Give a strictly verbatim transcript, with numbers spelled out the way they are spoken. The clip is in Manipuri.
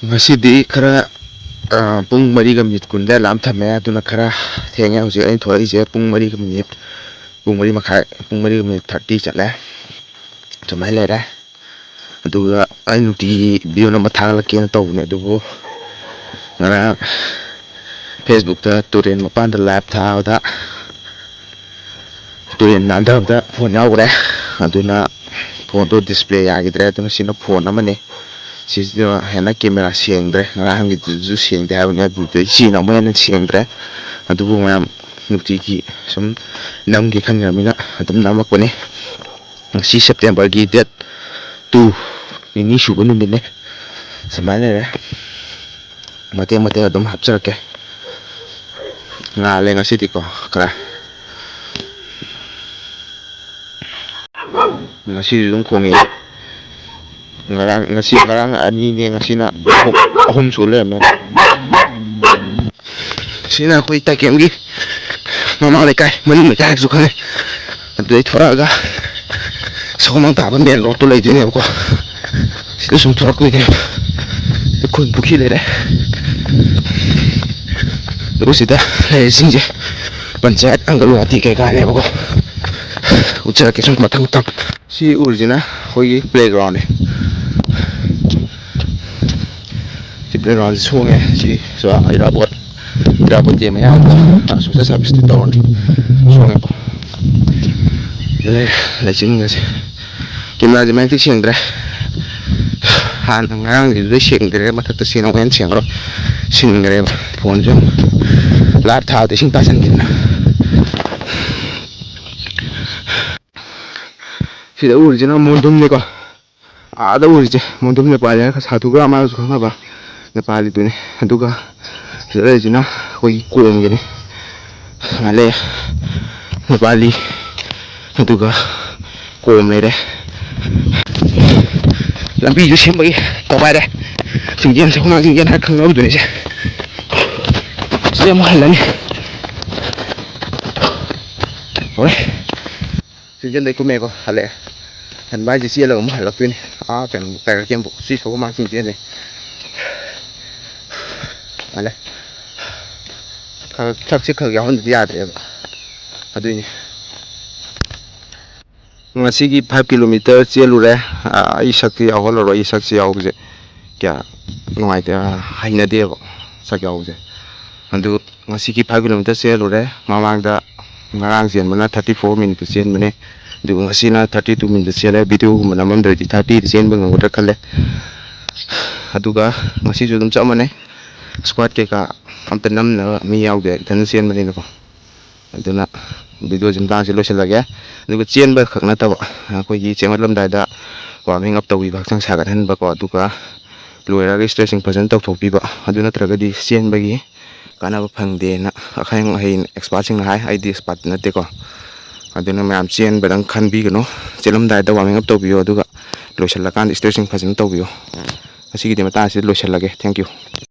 ꯉꯁꯤꯗꯤ ꯈꯔ, ꯑ, ꯄꯨꯡ ꯃꯔꯤꯒ ꯃꯤꯅꯤꯠ ꯀꯨꯟꯗ ꯑꯦꯂꯥꯝ ꯊꯝꯃꯦ, ꯑꯗꯨꯅ ꯈꯔ ꯊꯦꯡꯉꯦ꯫ ꯍꯧꯖꯤꯛ ꯑꯩꯅ ꯊꯣꯛꯂꯛꯏꯁꯦ ꯄꯨꯡ ꯃꯔꯤꯒ ꯃꯤꯅꯤꯠ, ꯄꯨꯡ ꯃꯔꯤ ꯃꯈꯥꯏ, ꯄꯨꯡ ꯃꯔꯤꯒ ꯃꯤꯅꯤꯠ ꯊꯥꯔꯇꯤ ꯆꯠꯂꯦ꯫ ꯑꯗꯨꯃꯥꯏꯅ ꯂꯩꯔꯦ꯫ ꯑꯗꯨꯒ ꯑꯩ ꯅꯨꯡꯇꯤꯒꯤ ꯚꯤꯗꯤꯑꯣ ꯅꯝꯕ ꯊꯥꯒꯠꯂꯛꯀꯦꯅ ꯇꯧꯕꯅꯦ, ꯑꯗꯨꯕꯨ ꯉꯔꯥꯡ ꯐꯦꯁꯕꯨꯛꯇ ꯇꯨꯔꯦꯟ ꯃꯄꯥꯟꯗ ꯂꯥꯏꯚ ꯊꯥꯕꯗ ꯇꯨꯔꯦꯟ ꯅꯥꯟꯊꯕꯗ ꯐꯣꯟ ꯌꯥꯎꯈ꯭ꯔꯦ꯫ ꯑꯗꯨꯅ ꯐꯣꯟꯗꯣ ꯗꯤꯁꯄ꯭ꯂꯦ ꯌꯥꯈꯤꯗ꯭ꯔꯦ꯫ ꯑꯗꯨꯅ ꯁꯤꯅ ꯐꯣꯟ ꯑꯃꯅꯤ꯫ ꯁꯤꯁꯤꯅ ꯍꯦꯟꯅ ꯀꯦꯃꯦꯔꯥ ꯁꯦꯡꯗ꯭ꯔꯦ꯫ ꯉꯔꯥꯡꯒꯤꯗꯨꯁꯨ ꯁꯦꯡꯗꯦ ꯍꯥꯏꯕꯅꯤ, ꯑꯗꯨꯗꯩ ꯁꯤꯅ ꯑꯃꯨꯛ ꯍꯦꯟꯅ ꯁꯦꯡꯗ꯭ꯔꯦ꯫ ꯑꯗꯨꯕꯨ ꯃꯌꯥꯝ ꯅꯨꯡꯇꯤꯒꯤ ꯁꯨꯝ ꯅꯝꯒꯦ ꯈꯟꯈ꯭ꯔꯃꯤꯅ ꯑꯗꯨꯝ ꯅꯝꯃꯛꯄꯅꯤ꯫ ꯉꯁꯤ ꯁꯦꯞꯇꯦꯝꯕꯔꯒꯤ ꯗꯦꯠ ꯇꯨ, ꯅꯤꯅꯤ ꯁꯨꯕ ꯅꯨꯃꯤꯠꯅꯦ꯫ ꯁꯨꯃꯥꯏꯅ ꯂꯩꯔꯦ꯫ ꯃꯇꯦꯛ ꯃꯇꯦꯛ ꯑꯗꯨꯝ ꯍꯥꯞꯆꯔꯛꯀꯦ꯫ ꯉꯥꯜꯂꯦ ꯉꯁꯤꯗꯤꯀꯣ ꯈꯔ꯫ ꯉꯁꯤꯁꯨ ꯑꯗꯨꯝ ꯈꯣꯡꯉꯛꯑꯦ꯫ ꯉꯔꯥꯡ, ꯉꯁꯤ, ꯉꯔꯥꯡ ꯑꯅꯤꯅꯦ, ꯉꯁꯤꯅ ꯑꯍꯨꯝ, ꯑꯍꯨꯝ ꯁꯨ ꯂꯩꯔꯝꯃꯦ꯫ ꯁꯤꯅ ꯑꯩꯈꯣꯏ ꯇꯥꯏꯀꯦꯝꯒꯤ ꯃꯃꯥꯡ ꯂꯩꯀꯥꯏ, ꯃꯅꯤꯡ ꯂꯩꯀꯥꯏ ꯍꯥꯏꯔꯁꯨ ꯈꯪꯉꯦ꯫ ꯑꯗꯨꯗꯩ ꯊꯣꯔꯛꯑꯒ ꯁꯒꯣꯜꯃꯥꯡ ꯇꯥꯕ ꯃꯦꯟ ꯔꯣꯗꯇꯣ ꯂꯩꯗꯣꯏꯅꯦꯕꯀꯣ꯫ ꯁꯤꯗ ꯁꯨꯝ ꯊꯣꯔꯛꯇꯣꯏꯅꯦꯕ꯫ ꯈꯨꯟ ꯄꯨꯈ꯭ꯔꯤ ꯂꯩꯔꯦ꯫ ꯑꯗꯨꯒ ꯁꯤꯗ ꯂꯩꯔꯤꯁꯤꯡꯁꯦ ꯄꯟꯆꯥꯌꯠ, ꯑꯪꯒꯜꯋꯥꯗꯤ ꯀꯩꯀꯥꯅꯦꯕꯀꯣ꯫ ꯎꯠꯆꯔꯛꯀꯦ ꯁꯨꯝ ꯃꯊꯪ ꯃꯊꯪ꯫ ꯁꯤ ꯎꯔꯤꯁꯤꯅ ꯑꯩꯈꯣꯏꯒꯤ ꯄ꯭ꯂꯦꯒ꯭ꯔꯥꯎꯟꯅꯦ꯫ ꯁꯤ ꯄ꯭ꯂꯦꯒ꯭ꯔꯥꯎꯟꯁꯤ ꯁꯣꯡꯉꯦ꯫ ꯁꯤ ꯏꯔꯥꯕꯣꯠ, ꯏꯔꯥꯕꯣꯠ ꯗꯦ ꯃꯌꯥꯝꯗ ꯁꯣꯁꯦꯜ ꯁꯥꯔꯚꯤꯁꯇꯤ ꯇꯧꯔꯅꯤ꯫ ꯁꯣꯡꯉꯦꯀꯣ꯫ ꯂꯩ-, ꯂꯩꯆꯤꯟꯒꯁꯦ꯫ ꯀꯦꯃꯦꯔꯥꯁꯦ ꯃꯌꯦꯛꯇꯤ ꯁꯦꯡꯗ꯭ꯔꯦ꯫ ꯍꯥꯟꯅ ꯉꯔꯥꯡꯒꯤꯗꯨꯗꯩ ꯁꯦꯡꯗ꯭ꯔꯦ꯫ ꯃꯊꯛꯇ ꯁꯦꯡꯅ ꯑꯃꯨꯛ ꯍꯦꯟꯅ ꯁꯦꯡꯉꯔꯣꯏ꯫ ꯁꯤꯟꯈ꯭ꯔꯦꯕ ꯐꯣꯟꯁꯦ ꯑꯃꯨꯛ꯫ ꯂꯥꯏꯚ ꯊꯥꯕꯗ ꯏꯁꯤꯡ ꯇꯥꯁꯟꯈꯤꯗꯅ꯫ ꯁꯤꯗ ꯎꯔꯤꯁꯤꯅ ꯃꯣꯟꯗꯨꯝꯅꯤꯀꯣ꯫ ꯑꯥꯗ ꯎꯔꯤꯁꯦ ꯃꯣꯟꯗꯨꯝ ꯅꯦꯄꯥꯂꯤ ꯍꯥꯏꯅ ꯁꯥꯙꯨ ꯒ꯭ꯔꯥꯝ ꯍꯥꯏꯔꯁꯨ ꯈꯪꯅꯕ ꯅꯦꯄꯥꯂꯤꯗꯨꯅꯤ꯫ ꯑꯗꯨꯒ ꯁꯤꯗ ꯂꯩꯔꯤꯁꯤꯅ ꯑꯩꯈꯣꯏꯒꯤ ꯀꯣꯝꯒꯤꯅꯤ꯫ ꯁꯨꯃꯥꯏꯅ ꯂꯩ꯫ ꯅꯦꯄꯥꯂꯤ꯫ ꯑꯗꯨꯒ ꯀꯣꯝ ꯂꯩꯔꯦ꯫ ꯂꯝꯕꯤꯁꯨ ꯁꯦꯝꯕꯒꯤ ꯇꯧꯈꯥꯏꯔꯦ꯫ ꯆꯤꯡꯖꯦꯟ, ꯁꯒꯣꯜꯃꯥꯡ ꯆꯤꯡꯖꯦꯟ ꯍꯥꯏꯔ ꯈꯪꯅꯕꯗꯨꯅꯤꯁꯦ꯫ ꯁꯤꯗ ꯑꯃꯨꯛ ꯍꯜꯂꯅꯤ꯫ ꯍꯣꯏ꯫ ꯆꯤꯡꯖꯦꯟꯗꯩ ꯀꯨꯝꯃꯦꯀꯣ, ꯍꯜꯂꯛꯑꯦ꯫ ꯍꯟꯕ ꯍꯥꯏꯁꯦ ꯆꯦꯜꯂꯒ ꯑꯃꯨꯛ ꯍꯜꯂꯛꯇꯣꯏꯅꯤ꯫ ꯑꯥ ꯀꯩꯅꯣ, ꯀꯩꯔꯛ ꯆꯦꯟꯕꯨ꯫ ꯁꯤ ꯁꯒꯣꯜꯃꯥꯡ ꯆꯤꯡꯖꯦꯟꯅꯤ꯫ ꯃꯥꯜꯂꯦ꯫ ꯈꯔ ꯁꯛꯁꯦ ꯈꯔ ꯌꯥꯎꯍꯟꯗꯗꯤ ꯌꯥꯗ꯭ꯔꯦꯕ꯫ ꯑꯗꯨꯏꯅꯤ꯫ ꯉꯁꯤꯒꯤ ꯐꯥꯏꯚ ꯀꯤꯂꯣꯃꯤꯇꯔ ꯆꯦꯜꯂꯨꯔꯦ꯫ ꯑꯥ, ꯑꯩ ꯁꯛꯁꯦ ꯌꯥꯎꯍꯜꯂꯔꯣꯏ꯫ ꯑꯩ ꯁꯛꯁꯦ ꯌꯥꯎꯕꯁꯦ ꯀꯌꯥ ꯅꯨꯡꯉꯥꯏꯇꯦ, ꯑꯥ, ꯍꯩꯅꯗꯦꯕ ꯁꯛ ꯌꯥꯎꯕꯁꯦ꯫ ꯑꯗꯨ ꯉꯁꯤꯒꯤ ꯐꯥꯏꯚ ꯀꯤꯂꯣꯃꯤꯇꯔ ꯆꯦꯜꯂꯨꯔꯦ꯫ ꯃꯃꯥꯡꯗ ꯉꯔꯥꯡ ꯆꯦꯟꯕꯅ ꯊꯥꯔꯇꯤ ꯐꯣꯔ ꯃꯤꯅꯤꯠꯇ ꯆꯦꯟꯕꯅꯦ꯫ ꯑꯗꯨꯒ ꯉꯁꯤꯅ ꯊꯥꯔꯇꯤ ꯇꯨ ꯃꯤꯅꯤꯠꯇ ꯆꯦꯜꯂꯦ꯫ ꯚꯤꯗꯤꯑꯣꯒꯨꯝꯕ ꯅꯝꯃꯝꯗ꯭ꯔꯗꯤ ꯊꯥꯔꯇꯤꯗ ꯆꯦꯟꯕ ꯉꯝꯒꯗ꯭ꯔꯥ ꯈꯜꯂꯦ꯫ ꯑꯗꯨꯒ ꯉꯁꯤꯁꯨ ꯑꯗꯨꯝ ꯆꯞ ꯃꯥꯟꯅꯩ꯫ ꯁ꯭ꯀ꯭ꯋꯥꯠ ꯀꯩꯀꯥ ꯑꯝꯇ ꯅꯝꯅꯕ ꯃꯤ ꯌꯥꯎꯗꯦ, ꯏꯊꯟꯇ ꯆꯦꯟꯕꯅꯤꯅꯀꯣ꯫ ꯑꯗꯨꯅ ꯚꯤꯗꯤꯑꯣꯁꯤ ꯃꯇꯥꯡꯁꯤ ꯂꯣꯏꯁꯤꯜꯂꯒꯦ꯫ ꯑꯗꯨꯒ ꯆꯦꯟꯕ ꯈꯛ ꯅꯠꯇꯕ, ꯑꯩꯈꯣꯏꯒꯤ ꯆꯦꯟꯈꯠꯂꯝꯗꯥꯏꯗ ꯋꯥꯔꯃꯤꯡ ꯑꯞ ꯇꯧꯕꯤꯕ, ꯍꯛꯆꯥꯡ ꯁꯥꯒꯠꯍꯟꯕꯀꯣ, ꯑꯗꯨꯒ ꯂꯣꯏꯔꯒ ꯏꯁꯇ꯭ꯔꯦꯆꯤꯡ ꯐꯖꯅ ꯇꯧꯊꯣꯛꯄꯤꯕ꯫ ꯑꯗꯨ ꯅꯠꯇ꯭ꯔꯒꯗꯤ ꯆꯦꯟꯕꯒꯤ ꯀꯥꯟꯅꯕ ꯐꯪꯗꯦꯅ ꯑꯈꯪ ꯑꯍꯩ ꯑꯦꯛꯁꯄꯥꯔꯠꯁꯤꯡꯅ ꯍꯥꯏ꯫ ꯑꯩꯗꯤ ꯑꯦꯛꯁꯄꯥꯔꯠ ꯅꯠꯇꯦꯀꯣ꯫ ꯑꯗꯨꯅ ꯃꯌꯥꯝ ꯆꯦꯟꯕꯗꯪ ꯈꯟꯕꯤꯒꯅꯨ꯫ ꯆꯦꯜꯂꯝꯗꯥꯏꯗ ꯋꯥꯔꯃꯤꯡ ꯑꯞ ꯇꯧꯕꯤꯌꯣ, ꯑꯗꯨꯒ ꯂꯣꯏꯁꯤꯜꯂꯀꯥꯟꯗ ꯏꯁꯇ꯭ꯔꯦꯆꯤꯡ ꯐꯖꯅ ꯇꯧꯕꯤꯌꯣ꯫ ꯉꯁꯤꯒꯤꯗꯤ ꯃꯇꯥꯡ ꯑꯁꯤꯗ ꯂꯣꯏꯁꯤꯜꯂꯒꯦ꯫ Thank you꯫